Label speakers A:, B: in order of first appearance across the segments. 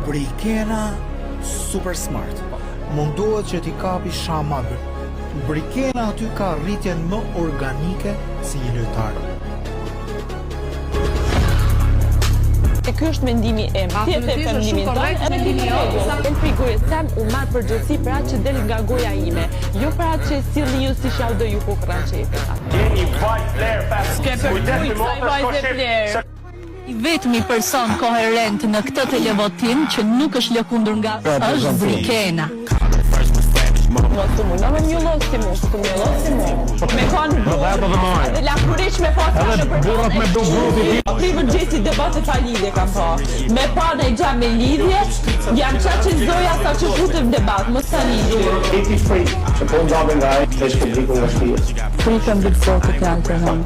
A: Brikena super smart. Mundohet që t'i kapi shaman. Brikena aty ka rritjen më organike si një lojtar.
B: E ky është mendimi im. Ti e the mendimin tënd, edhe ti të rregull. Del prej gojës tem, u marr përgjegjësi për atë që del nga goja ime, jo për atë që e sillni ju siç jau do ju kokrra qejfit.
C: Je një vajzë fler fes.
B: S'ke për
C: Kujdes
B: kujt
C: mi
B: kësaj
C: motër shko
B: vajze
C: shif
B: fler.
C: se
D: I vetmi person koherent në këtë televotim që nuk është lëkundur nga është Brikena.
B: Mos u mundo me mjullos ti mu, s'u mjullos ti mu. Me kon burrë, edhe lakuriq me pas ka në
E: burrat me do bruti ti.
B: Pri mëngjesi debate pa lidhje kam pa. Me pa në gja me lidhje, jam qa që zoja sa që futem debat, mos tani ty.
F: Ti ti frikë që po ndave nga ai të publiku nga shtëpia.
B: Frikën Big Zotit janë të hënë.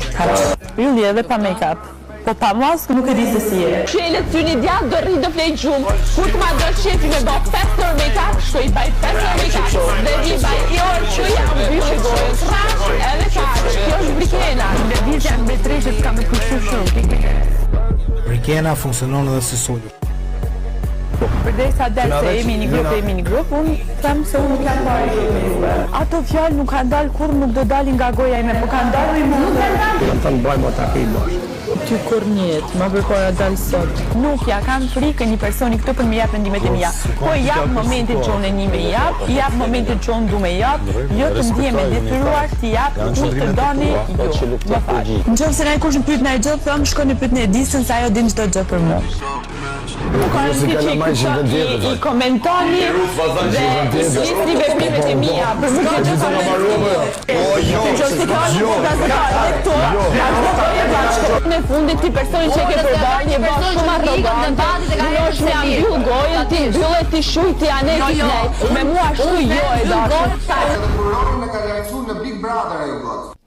B: Ylli edhe pa make-up. Po pa maskë nuk e di se si je. Çelet syni djathtë do rri do flej gjumë. Kur të ma do qefi me bë 5 orë make-up, shkoj i baj 5 orë make-up dhe vi baj i orë që ja mbyllë gojën. Trash edhe kaq. Kjo është Brikena. Lëvizja mbretëreshës ka me kushtu shumë.
A: Brikena funksionon edhe si solo.
B: Përderisa del se jemi një grup, jemi një grup, unë them se unë nuk jam fare me juve. Ato fjalë nuk kanë dalë kurrë, nuk do dalin nga goja ime, po kanë dalë nuk kanë dalë.
F: Kam thënë bëjmë ata i bashkë.
B: Ty kur njet, ma përpara dal sot. Nuk ja kam frikë një personi këtu për më jap mendimet e mia. Po i jap momentin që unë e një me jap, i jap momentin që unë du me jap, jo të ndihem e detyruar t'i jap kur të doni ju. Më fal. Nëse na kush më pyet ndonjë gjë, them shkoni pyetni Edisën se ajo din çdo gjë për mua. Nuk ka rëndësi që i, i, i komentoni dhe i flisni veprimet e mia. Për mua kjo gjë ka rëndësi.
E: O jo.
B: Në qoftë se ka
E: Jo.
B: ardhur gazetar edhe këtu, vazhdo bëje bashkë. Në fundit ti personi që e ke përballë je bërë shumë arrogant. Mundosh me ja mbyll gojën, ti mbyllet, ti shuj, ti anej, ti nej. Me mua ashtu jo e dashur.
G: Edhe kurorën e ka realizuar në Big Brother ajo goc.